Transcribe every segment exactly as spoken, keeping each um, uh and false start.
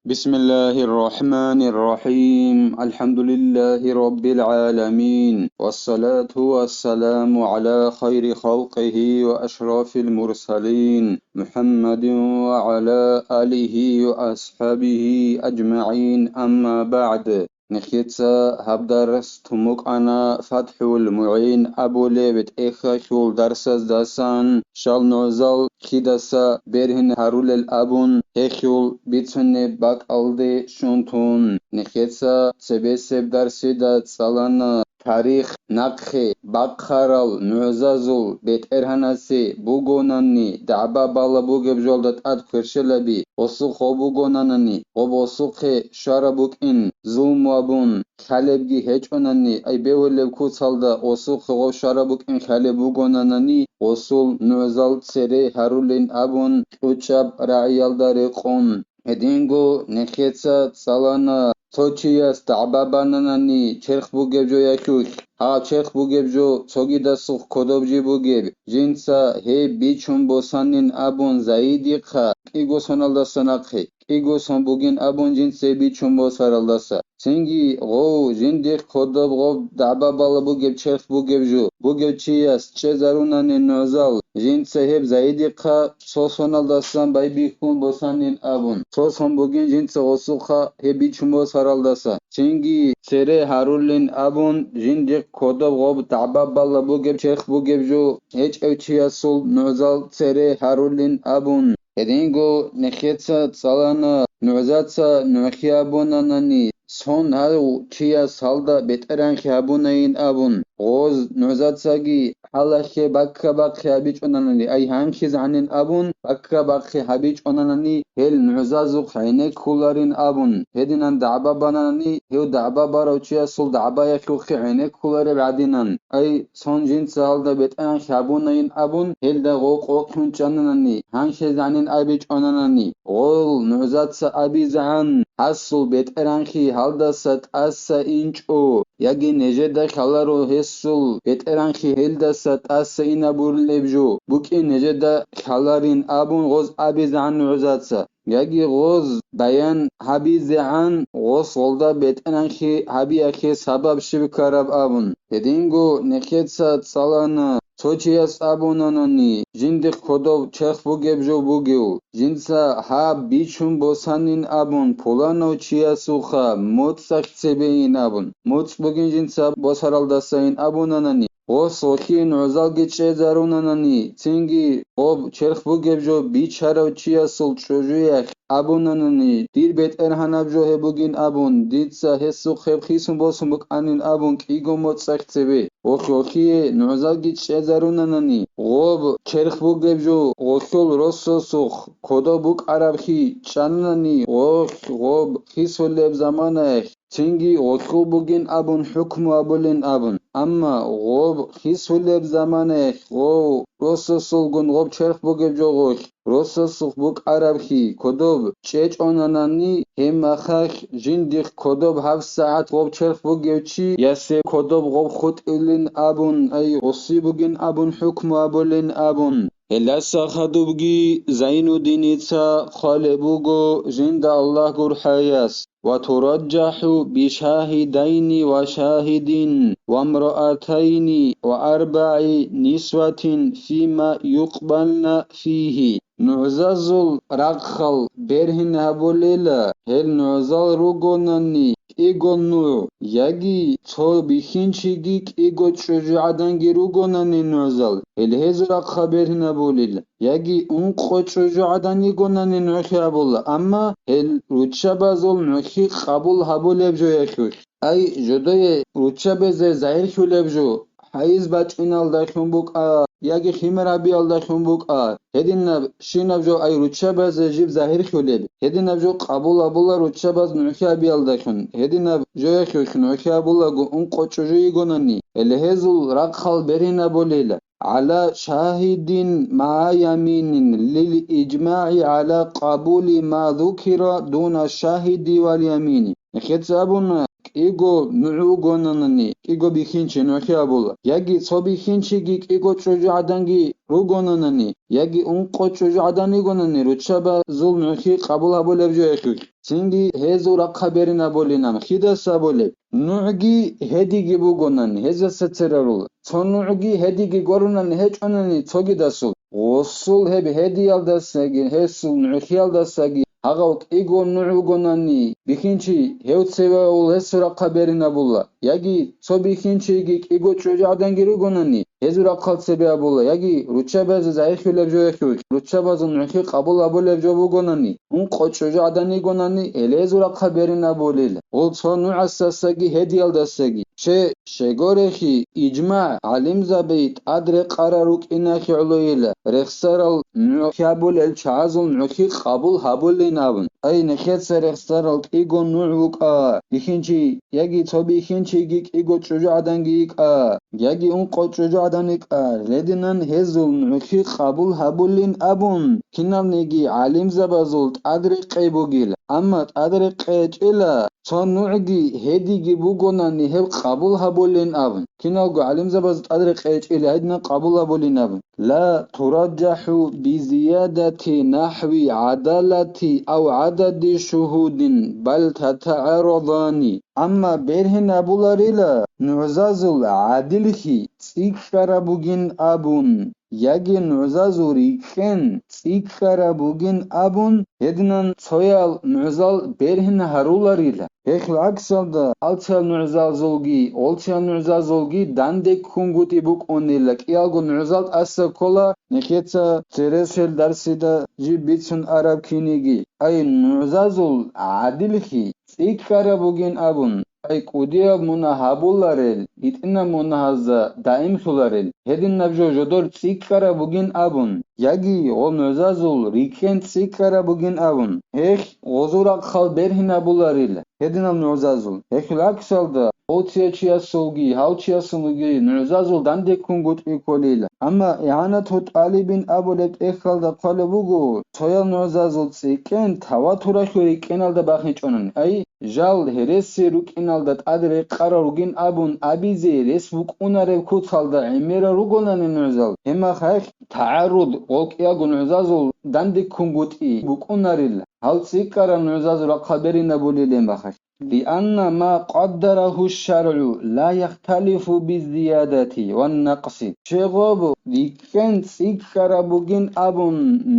بسم الله الرحمن الرحيم. الحمد لله رب العالمين. والصلاة والسلام على خير خلقه وأشرف المرسلين محمد وعلى آله وأصحابه أجمعين. أما بعد. Нехеца гьаб дарс тумукъана ФатхӀул МугӀин абулеб тӀехьалъул дарсаздасан, щал нугӀзал кидаса бергьин гьарулел абун, гьелъул бицунеб бакӀалде щун тун. Нехеца цебесеб дарсида цӀалана тарих, нахъе бахъарал нугӀзазул БетӀергьанасе бугонани дагӀба-бала бугеб жолда тӀад кверщелаби, осухъо бугонанани, гъоб осухъе щвараб букӀин зулму абун, лъалебги гьечӀонани, ай бегьулеб куцалда осухъе гъов щвараб букӀин лъалеб бугонанани, осул нугӀзал цере гьарулин абун, кьучӀаб рагӀиялда рекъон. Гьединго нехеца цӀалана, цо чияс дагӀба бананани черх бугеб жо яхӀулъ, гьа черх бугеб жо цогидасухъ кодоб жи бугеб, жинца гьеб бичун босанин абун, заидихъа кӀиго соналдаса нахъе, кӀиго сон бугин абун жинца гьеб бичун босаралдаса. Цинги гъов жиндихъ кодоб гъоб дагӀба-бала бугеб черх бугеб жо, бугев чияс чӀезарунани нугӀзал, жинца гьеб заидихъа цо соналдасан байбихьун босанин абун, цо сон бугин жинца гъосухъа гьеб бичун босаралдаса, цинги цере гьарулин абун, жиндихъ кодоб гъоб дагӀба-бала бугеб черх бугеб жо гьечӀев чиясул нугӀзал цере гьарулин абун. Гьединго нехеца цӀалана, нугӀзаца нугӀлъи абунанани, сон гьав чияс гьалда бетӀергьанлъи гьабунайин абун, гъоз нугӀзацаги хӀалалъе бакка-бахъи гьабичӀонанани, ай гьанлъиз гьанин абун, бакка-бахъи гьабичӀонанани, гьел нугӀзазухъ гӀенеккуларин абун, гьединан дагӀба бананани, гьев дагӀба барав чиясул дагӀбаялъухъе гӀенеккулареб гӀадинан, ай сон жинца гьалда бетӀергьанлъи гьабунайин абун, гьелда гъов къокълъун чӀананани, гьанлъиз гьанин абичӀонанани, гъол нугӀзаца абизегӀан, гьасул бетӀергьанлъи гьалдаса тӀаса инчӀо, яги нижеда лъаларо гьесул бетӀергьанлъи гьелдаса тӀаса инабурилеб жо, букӀин нижеда лъаларин абун гъоз абизегӀан нугӀзаца. Яги гъоз баян гьабизегӀан, гъос гъолда бетӀергьанлъи гьабиялъе сабаб щиб ккараб абун. Гьединго нехеца цӀалана, цо чияс абунанани, жиндихъ кодоб черх бугеб жо бугев, жинца гьаб бичун босанин абун, пуланав чиясухъа моцӀалъ цебейин абун, моцӀ бугин жинца босаралдасайин абунанани, гъос гъолъие нугӀзалги чӀезарунанани, цинги гъоб черх бугеб жо бичарав чиясул чӀужуялъ абунанани, дир бетӀергьанаб жо гьеб бугин абун, дица гьесухъ гьеб хисун босун букӀанин абун кӀиго моцӀалъ цебе, гъолъие нугӀзалги чӀезарунанани, гъоб черх бугеб жо гъолъул росасухъ кодоб букӀараблъи чӀанани, гъолъ гъоб хисулеб заманаялъ, цинги гъолъул бугин абун хӀукму абулин абун. Амма гъоб хисулеб заманаялъ гъов росасулгун гъоб черх бугеб жо гъолъ росасухъ букӀараблъи кодоб чӀечӀонанани, гьеб мехалъ жиндихъ кодоб гьабсагӀат гъоб черх бугев чи ясе кодоб гъоб хутӀилин абун, ай, гъоси бугин абун хӀукму абулин абун. Гьелдаса хадубги Зайнуддиница хъвалеб буго жинда Аллагь гурхӀаяс: وترجح بشاهدين وشاهد وامرأتين وأربع نسوة فيما يقبلن فيه. НугӀзазул рахъал бергьин гьабулела, гьел нугӀзал ругонани кӀиго нугӀ, яги цо бихьинчиги кӀиго чӀужугӀаданги ругонани нугӀзал, гьел гьезул рахъал бергьин гьабулела, яги ункъо чӀужугӀадан йигонани нугӀлъи гьабула, амма гьел руччабазул нугӀлъи къабул гьабулеб жоялъулъ. Ай, жодое руччабазе загьирлъулеб жо, хӀайз бачӀиналдалъун букӀа, яги химер гьабиялдалъун букӀа, гьединаб щинаб жо, ай, руччабазе жиб загьирлъулеб, гьединаб жо къабул гьабула руччабаз нугӀлъи гьабиялдалъун, гьединаб жоялъулъ нугӀлъи гьабулаго ункъо чӀужу йигонани, гьеле гьезул рахъал бергьин гьабулела. على شاهد مع يمين للإجماع على قبول ما ذكر دون الشاهد واليمين. Нехеца абуна, кӀиго нугӀ вугонанани, кӀиго бихьинчи нугӀлъи абула, яги цо бихьинчиги кӀиго чӀужугӀаданги ругонанани, яги ункъо чӀужугӀадан йигонани, руччабазул нугӀлъи къабул гьабулеб жо гьелъулъ. Цинги гьезул рахъа берин абулин абун, кидаса абулеб? НугӀги гьедиги бугонани, гьезаса церарула. Цо нугӀги гьедиги гурунани гьечӀонани цогидасул. Гъосул гьеб гьедиялдасаги, гьесул нугӀлъиялдасаги, гьагъав кӀиго нугӀ вугонани, бихьинчи гьев цеве гьесул рахъа берин абула, яги цо бихьинчиги кӀиго чӀужугӀаданги ругонани, гьезул рахъал цебе абула, яги руччабазе загӀиплъулеб жо гьелъулъ, руччабазул нугӀлъи къабул гьабулеб жо бугонани, ункъо чӀужугӀадан йигонани, гьелезул рахъа берин абулел, гъол цо нугӀасдасаги гьедиялдасаги. Че, щегорехи, ижмагӀ, гӀалимзаби тӀадрекъарал рукӀиналъе гӀолойила, рехсарал нугӀлъи абулел чагӀазул нугӀлъи къабул гьабулин абун. Ай, нехеца рехсарал кӀиго нугӀ вукӀа, бихьинчи, яги цо бихьинчиги кӀиго чӀужугӀаданги йикӀа, яги ункъо чӀужугӀадан йикӀа, гьединан гьезул нугӀлъи къабул гьабулин абун, киналниги гӀалимзабазул тӀадрекъей бугила. Амма тӀадрекъечӀила, цо нугӀги гьедиги бугонани гьеб къабул гьабулин абун. Киналго гӀалимзабаз тӀадрекъечӀила гьединан къабул гьабулин абун. Ла тураджахӀу бизиядати нахӀви гӀадалати ав гӀадади шугьудин, бал татагӀарадани. Амма берхӀин абуларила нугӀзазул гӀадиллъи цӀикӀкӀараб бугин абун, яги нугӀзазул рикӀкӀен цӀикӀкӀараб бугин абун, гьединан цоял нугӀзал берхӀин гьаруларила. Гьелъул гӀаксалда, алциял нугӀзазулги, олциял нугӀзазулги данде ккунгутӀи букӀунила, кӀиялго нугӀзал тӀаса ккола, нехеца цересел дарсида жиб бицун араб киниги. Ай, нугӀзазул гӀадиллъи цӀикӀкӀараб бугин абун, ай, кӀудияб мунагь гьабуларел, гьитӀинаб мунагьазда даимлъуларел, гьединаб жо жодор цӀикӀкӀараб бугин абун, яги гъо нугӀзазул рикӀкӀен цӀикӀкӀараб бугин абун, гьелъ гъозул рахъал берхӀинабуларила гьединал нугӀзазул. Гьелъул гӀаксалда, гъо цияв чиясулги, гьав чиясулги нугӀзазул данде ккунгутӀи кколила. Амма ИгӀанату тӀалибин абулеб тӀехьалда хъвалеб буго, цоял нугӀзазул цӀикӀкӀен таватуралъул рикӀкӀеналда бахинчӀонани, ай, жал гьереси рукӀиналда тӀадрекъарал ругин абун абизе рес букӀунареб куцалда гӀемерал ругонани нугӀзал, гьебмехалъ тагӀаруд гъол кӀиялго нугӀзазул данде ккунгутӀи букӀунарила, гьал цӀикӀкӀарал нугӀзазул рахъал беринабулел гьебмехалъ. Лианна ма къаддарагьу шаргӀу ла яхталифу биззиядати ва накъси. Чегъоб рикӀкӀен цӀикӀкӀараб бугин абун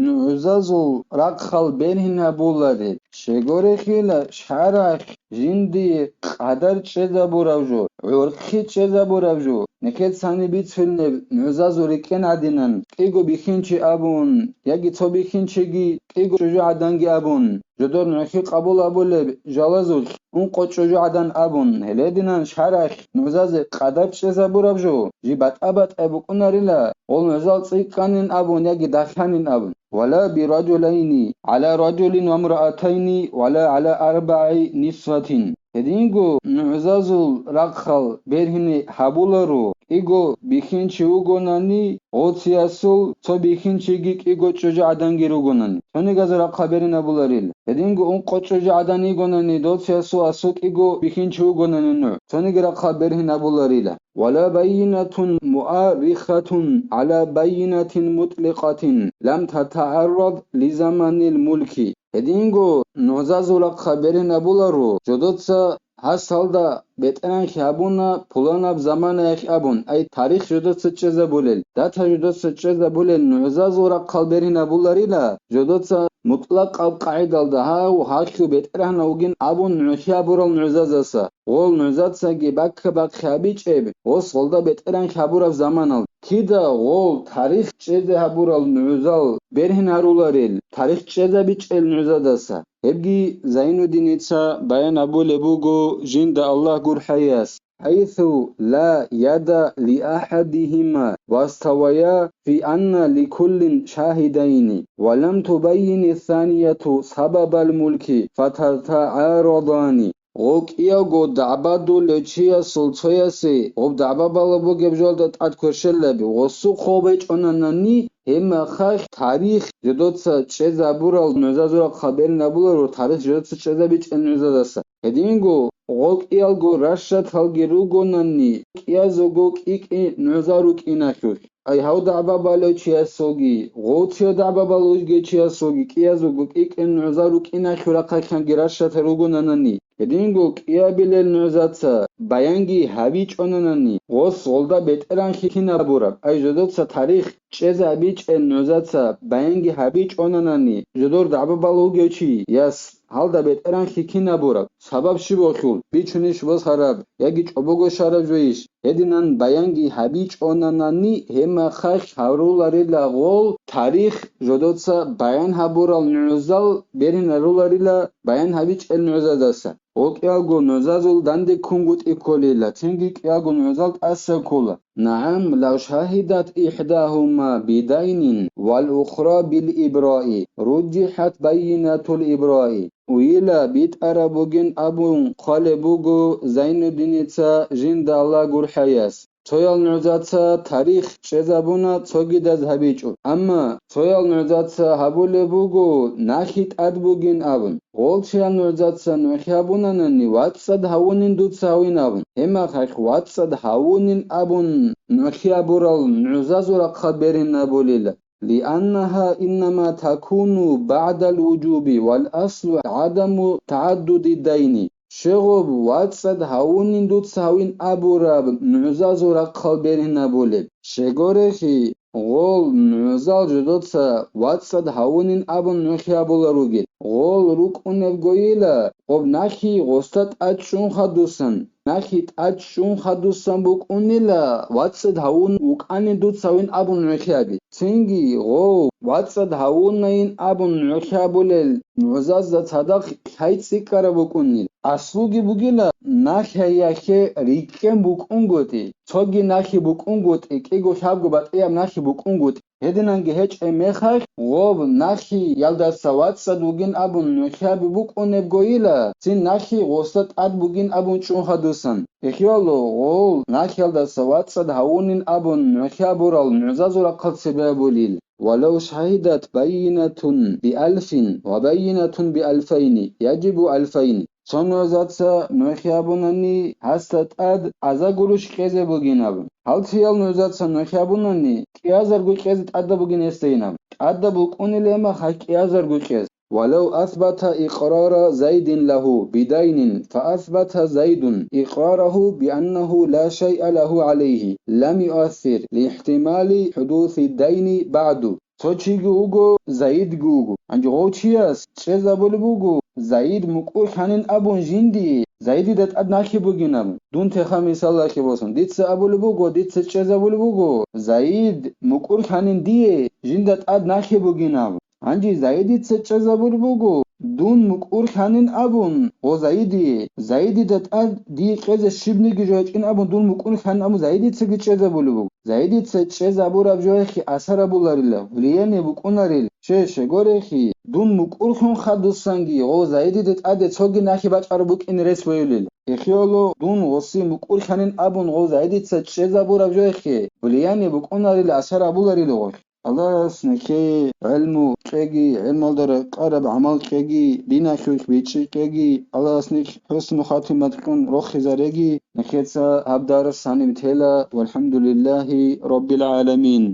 нугӀзазул рахъал берхӀинабуларел. Щегорехила шаргӀалъ жиндие къадар чӀезабураб жо, гӀурхъи чӀезабураб жо. Нехеца гьаниб бицунеб нугӀзазул рикӀкӀен гӀадинан, кӀиго бихьинчи абун, яги цо бихьинчиги кӀиго чӀужугӀаданги абун, жодор нугӀлъи къабул гьабулеб жалазулъ ункъо чӀужугӀадан абун, гьелединан шаргӀалъ нугӀзазе къадар чӀезабураб жо, жиб батӀа-батӀа букӀунарила, гъол нугӀзал цӀикӀкӀанин абун яги дагьанин абун. Вала биражулайни гӀала ражулин ва мраатайни вала гӀала арбагӀи нисватин. Гьединго нугӀзазул рахъал берхӀине гьабуларо, кӀиго бихьинчи вугонани, гъоциясул цо бихьинчиги кӀиго чӀужугӀаданги ругонани, цонигазул рахъал берхӀинабуларила. Гьединго ункъо чӀужугӀадан йигонани, доциясул асул кӀиго бихьинчи вугонани нугӀ, цониги рахъал берхӀинабуларила. Вала байинатун муаррихатун гӀала байинатин мутӀликъатин лам татагӀаррад лизаманил мулки. Гьединго нугӀзазул рахъа берин абуларо, жодоца гьасалда бетӀеран хьабуна пуланаб заманаялъ абун, ай тарих жодоца чӀезабулел, дата жодоца чӀезабулел нугӀзазул рахъал берин абуларила, жодоца мутӀлакъаб къагӀидалда гьав гьалъул бетӀергьанав вугин абун нугӀлъи абурал нугӀзазаса. Гъол нугӀзацаги бакка-бахъи гьабичӀеб, гъос гъолда бетӀеран хьабураб заманал, кида гъол тарих чӀезе гьабурал нугӀзал бергьин гьаруларел, тарих чӀезабичӀел нугӀзадаса. Гьебги Зайнуддиница баян абулеб буго жинда Аллагь гурхӀаяс: «ХӀайсу ла яда лиахӀадигьима ваставая фи анна ликуллин шагьидайни, ва лам тубаййини санияту сабабал мулки фататагӀарадани». Гъо кӀиявго дагӀба дулев чиясул цоясе гъоб дагӀба балеб бугеб жоялда тӀад кверщелаби, гъосухъ гъоб гьечӀонанани, гьебмехалъ тарих жодоца чӀезабурал нугӀзазул рахъа берин абуларо, тарих жодоца чӀезабичӀел нугӀзадаса. Гьединго гъо кӀиялго ращаталги ругонани, кӀиязего кӀикӀи нугӀзал рукӀиналъулъ. Ай гьав дагӀба балев чиясулги, гъов цев дагӀба балев вугев чиясулги кӀиязего кӀикӀи нугӀзал рукӀиналъул рахъалъанги ращатал ругонанани, гьединго кӀиабилел нугӀзаца баянги гьабичӀонанани, гъос гъолда бетӀеранлъи кинабураб, ай жодоца тарих чӀезабичӀел нугӀзаца баянги гьабичӀонанани, жодор дагӀба балев вугев чияс гьалда бетӀеранлъи кинабураб, сабаб щиб гъолъул, бичунищ босараб яги чӀобого щвараб жойищ, гьединан баянги гьабичӀонанани, гьеб мехалъ гьаруларила гъол тарих жодоца баян гьабурал нугӀзал бергьинаруларила баян гьабичӀел нугӀзадаса. Гъо кӀиялго нугӀзазул данде ккунгутӀи кколила, цинги кӀиялго нугӀзал тӀаса ккола. نعم، لو شهدت إحداهما بدين والأخرى بالإبراء رجحت بينة الإبراء. Уйила битӀараб бугин абун хъвалеб буго Зайнуддиница жинда Аллагь гурхӀаяс. Цоял нугӀзаца тарих чӀезабуна цогидаз гьабичӀо. Амма цоял нугӀзаца гьабулеб буго нахьи тӀад бугин абун. Гъолчиял нугӀзаца нугӀлъи гьабунанани вацӀцӀад гьавунин дуца гьавин абун. Гьеб мехалъ вацӀцӀад гьавунин абун нугӀлъи гьабурал нугӀзазул рахъал бергьинабулила. لأنها إنما تكون بعد الوجوب والأصل عدم تعدد الدين. Щегъуб вацӀцӀад гьавунин дуца гьавин абураб нугӀзазул рахъал бергьинабулеб. Щегорехи, гъол нугӀзал жодоца вацӀцӀад гьавунин абун нугӀлъи гьабуларугел. Гъол рукӀунебгойила, гъоб нахьи гъосда тӀад чӀун хадусан. Нахьи тӀад чӀун хадусан букӀунила, вацӀцӀад гьавун вукӀанин дуца гьавин абун нугӀлъи гьаби. Цинги гъов вацӀцӀад гьавунайин абун нугӀлъи гьабулел нугӀзазда цадахъ лъай цӀикӀкӀараб букӀунил. Аслуги бугила, нахьиялъе рикӀкӀен букӀунгутӀи, цоги нахьи букӀунгутӀи, кӀиго-лъабго батӀияб нахьи букӀунгутӀи. Гьединанги гьечӀеб мехалъ, гъоб нахьиялдаса вацӀцӀад вугин абун нугӀлъи гьаби букӀунебгойила, цин нахьи гъосда тӀад бугин абун чӀун хадусан. Ихьоло гъол нахьиялдаса вацӀцӀад гьавунин абун нугӀлъи гьабурал нугӀзазул рахъал цебе абулил. ولو شهدت بينة بألف وبينة بألفين يجب ألفين. Цо нугӀзаца нугӀлъи гьабунани гьасда тӀад аза гуруш кьезе бугин абун. Гьалциял нугӀзаца нугӀлъи гьабунани кӀиазарго кьезе тӀадаб бугин гьесдайин абун. ТӀадаб букӀунилеб мехалъ кӀиазарго кьез. ولو أثبت إقرار زيد له بدين فأثبت زيد إقراره بأنه لا شيء له عليه لم يؤثر لاحتمال حدوث الدين بعد. Цо чиги вуго, Заидги вуго. Гьанже гъов чияс чӀезабулеб буго, Заид мукӀур ханин абун жиндие, Заидида тӀад нахьи бугин абун. Дун теха мисалалъе босун. Дица абулеб буго, дица чӀезабулеб буго, Заид мукӀур ханин дие, жинда тӀад нахьи бугин абун. Гьанже Заидица чӀезабулеб буго, дун мукӀур ханин абун, гъо Заидие, Заидида тӀад дие кьезе щибниги жо гьечӀин абун, дун мукӀур ханин абун Заидицаги чӀезабулеб буго. Заидица чӀезабураб жояхъе асар абуларила, влияние букӀунарил, щай-щай горехъи, дун мукӀур хун хадусанги, гъо Заидида тӀаде цоги нахьи бачӀараб букӀине рес буюлил. Ихьоло дун гъоси мукӀур ханин абун, гъо Заидица чӀезабураб жояхъе, влияние букӀунарил асар абуларил гъолъ. Аллагьас нехее гӀелму кьеги, гӀелмалда рекъараб гӀамал кьеги, диналъулъ бичӀчӀи кьеги, Аллагьас нехь хӀусну хатимат кьун рохизареги, нехеца гьаб дарс гьаниб тела, валхӀамдулиллагьи раббил гӀаламин.